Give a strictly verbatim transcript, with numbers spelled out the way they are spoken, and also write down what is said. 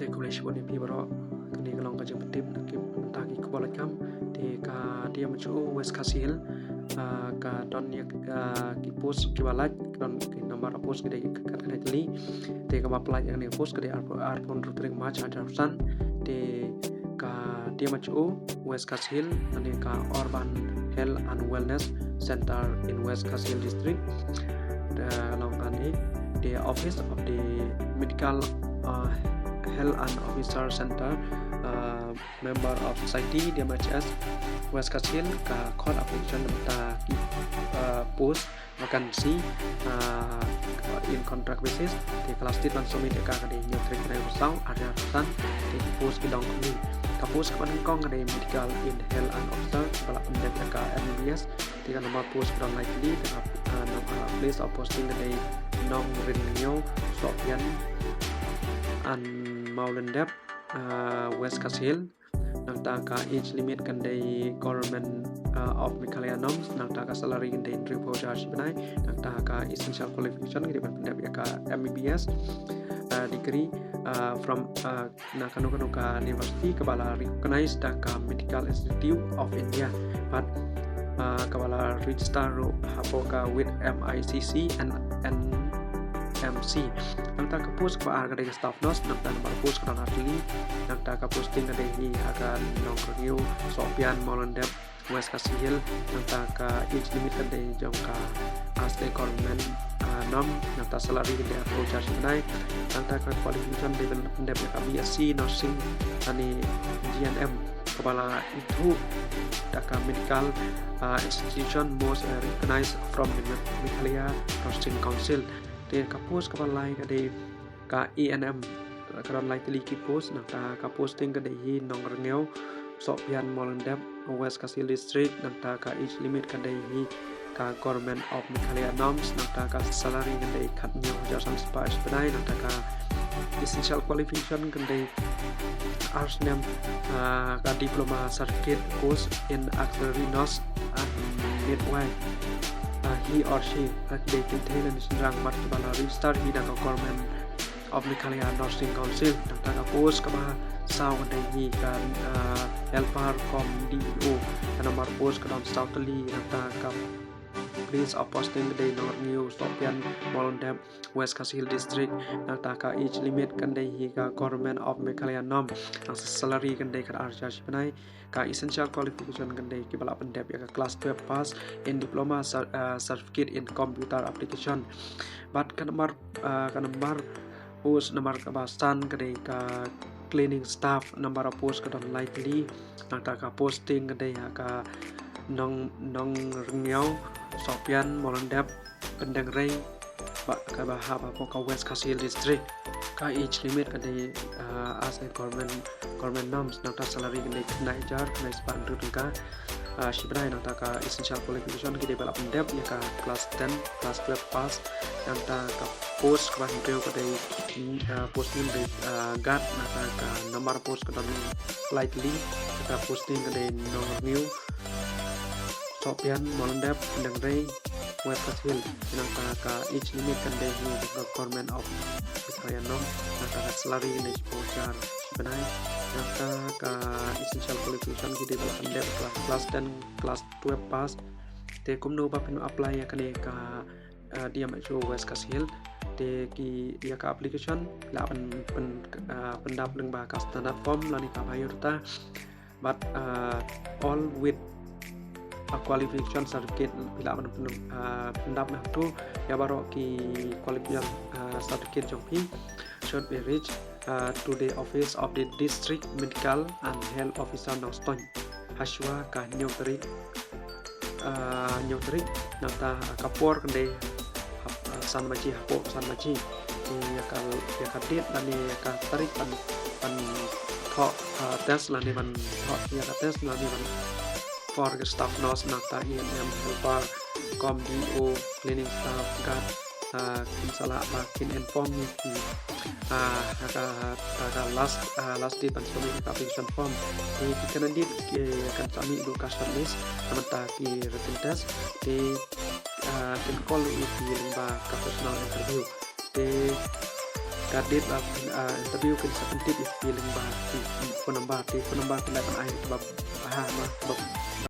Te khublei shibun ïa phi baroh. Kane ka long ka jingpyntip na ki, na ki khubor lajkam. Te ka D M H O West Khasi Hills, ah, ka don ïa, ah, ki post kiba lait, ka don ki number of post ki dei katto katne tylli. Te kaba pynlait ïa kane ka post ka dei arphew, arphew hynriew tarik March arhajar arphew san. Te ka D M H O West Khasi Hills, lane ka Urban Health and Wellness Center in West Khasi Hills District. Te long kane, the Office of the Medical, uh, Health and Officer Center, uh, Member of Society, D M H S, West Khasi Hills, ka khot application na bynta ki, uh, post vacancy, ah, in contract basis. Te ka last date ban submit ïa ka ka dei hynñiew tarik bnai ba saw arhajar arphew san. Te ki post ki long kumne. Ka post kaba nyngkong ka dei Medical in Health and Officer, ba la pyndep ïa ka M B B S. Te ka number post ka don lai tylli, te ka, ah, num-, ah, place of posting ka dei Nongrynñiew, Sohpian and Mawlyndep, ah, West Khasi Hills. Nangta ka age limit kan dei Government, uh, of Meghalaya norms. Nangta ka salary kan dei hynriewphew hajar shi bnai. Nangta ka essential qualification ki dei ban pyndep ïa ka M B B S, uh, degree, uh, from, uh, na kano kano ka university kaba la recognize da ka Medical Institute of India. Bad, uh, kaba la register ruh hapoh ka with M I C C and N M C. Nangta ka post kaba ar ka dei ka staff nurse, nangta number post ka don ar tylli, nangta ka posting ka dei hi ha ka Nongrynñiew, Sohpian, Mawlyndep, West Khasi Hills, nangta ka age limit ka dei jong ka as per government, ah, norm, nangta salary ka dei arphew hajar shi bnai, nangta ka qualification dei ban pyndep ïa ka B S C nursing lane G N M kaba la ithuh da ka medical, ah, institution most, ah, recognized from the Meghalaya Nursing Council. Te ka post kaba lai ka dei ka A N M, ka don lai tylli ki post, nangta ka posting ka dei hi Nongrynñiew, Sohpian, Mawlyndep, West Khasi Hills District, nangta ka age limit ka dei hi ka Government of Meghalaya norms, nangta ka salary kan dei khathynñiew hajar san spah shi bnai, nangta ka essential qualification kan dei ar snem, ah, ka diploma certificate course in auxiliary nurse and midwife. Ah, he or she, ah, dei kynthei lane shynrang mat kiba la register hi da ka Government of Meghalaya Nursing Council. Nangta ka post kaba saw ka dei hi ka, ah, helper cum D E O. Ka number post ka don saw tylli, nangta ka place of posting ka dei Nongrynñiew, Sohpian, Mawlyndep, West Khasi Hills District. Nangta ka age limit kan dei hi ka Government of Meghalaya norm. Nangta salary kan dei khatar hajar shi bnai. Ka essential qualification kan dei kiba la pyndep ïa ka class twelve pass in diploma cer-, ah, certificate in computer application. Bad ka number, ah, ka number post number kaba san ka dei ka cleaning staff, number of post ka don lai tylli, nangta ka posting ka dei ha ka Nong, Nongrynñiew, Sohpian, Mawlyndep, Pyndengrei, ba, kaba hap hapoh ka West Khasi Hills District. Ka age limit ka dei, ah, as per government, government norms, nangta salary ka dei khyndai hajar khyndai spah hynriew tyngka, ah, shi bnai, nangta ka essential qualification ki dei ba la pyndep ïa ka class ten, class twelve pass, nangta ka post kaba hynriew ka dei, mm, ah, post name dei, ah, guard, nangta ka number post ka don lai tylli, nangta posting ka dei Nongrynñiew, Sohpian, Mawlyndep, Pyndengrei, West Khasi Hills, nangta ka age limit kan dei hi ka Government of Meghalaya norm, nangta ka salary kan dei shiphew hajar shi bnai, nangta ka essential qualification ki dei ba la pyndep ka class ten, class twelve pass. Te kumno ba phin apply ïa kane ka, ah, D M H O West Khasi Hills. Te ki ïa ka application lah ban pyn-, ah, pyndap lyngba ka standard form lane ka biodata. Bad, ah, all with a qualification certificate phi lah ban pyn-, ah, pyndap na tu ïa baroh ki qualification, ah, certificate jong phi should be reach, ah, to the office of the District Medical and Health Officer Nongstoiñ hashwa ka hynñiew tarik, ah, hynñiew tarik, nangta ka por kan dei hap-, ah, san baje, hapoh san baje. Te ïa ka, ïa ka date lane ïa ka tarik ban, ban thoh, ah, test lane ban thoh ïa ka test lane ban for ka staff nurse, nangta A N M helper, cum D E O, cleaning staff, guard, ah, kin sa lah ba kin inform ïa ki, ah, ha ka, ha ka last, ah, last date ban submit ka application form. Te ki candidate ki kan submit ruh ka shortlist na bynta ki written test. Te, ah, kin call ruh ïa ki lyngba ka personal interview. Te ka date ba, ah, interview kin sa pyntip ïa phi lyngba ki phone number, ki phone number ki la ban ai ba, ba ha, ba, ba,